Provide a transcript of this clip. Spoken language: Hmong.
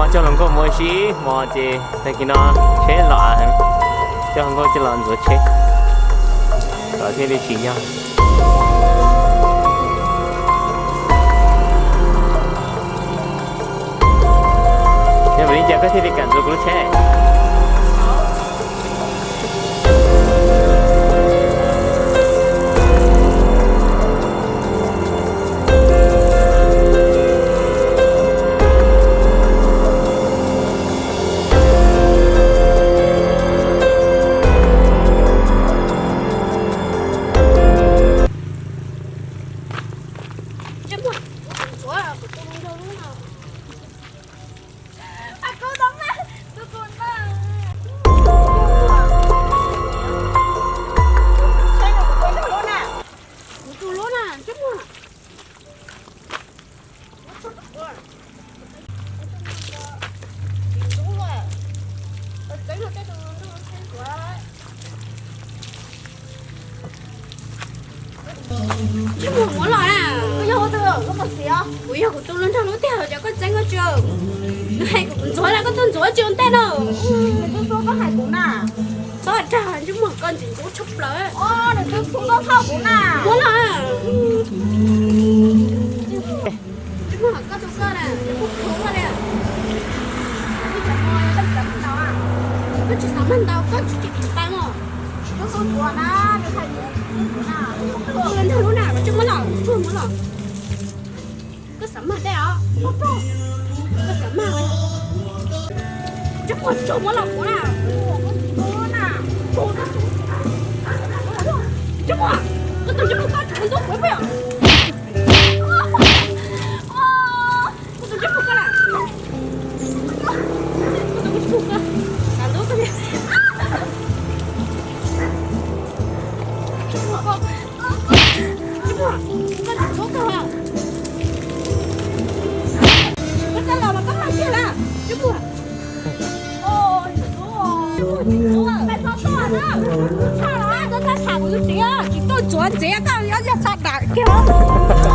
Coj hluas nkauj mus ua si hmo ces tag kis no tsheb los, coj hluas nkauj coj los ntxuav tsheb kom thiaj li tsim nyog. Yog vim li cas koj thiaj li kam ntxuav kuv lub tsheb? Ntsej muag, muab los na. Kuv yog kuv tus lub nrog lub tiag los cov koj txeeb koj tsis, nws hais kom kuv ntxuav na, koj tuaj ntxuav tsis ua ntej no. Txhob dag, ntsej muag koj ntxim ntxub tshaj plaws. Muab los. Ntsej muag koj tus koj na, nws kuj plhuav koj li. Koj tsis xav mag ntau, koj tsis tsis tau no. Tus nrog lub na, koj tsis muab los, tsuag muab los. Koj xav mag tej os? Koj xav mag? Ntsej muag, tsuag muab los kuv na. Ntsej muag, koj tus ntsej muag koj tsis ntub kuv puas yog? Koj tus ntsej muag koj na. Koj tus ntsej muag koj, xav ntub koj tiag. Ntsej muag, koj tsis ntxuav kawg. Koj txawj los mas koj mag kiag na. Ntsej muag. Koj txhob tham kuv tus txiv, tsis tuaj ntxuav ntxiv, koj yuav yog txha dam kiag.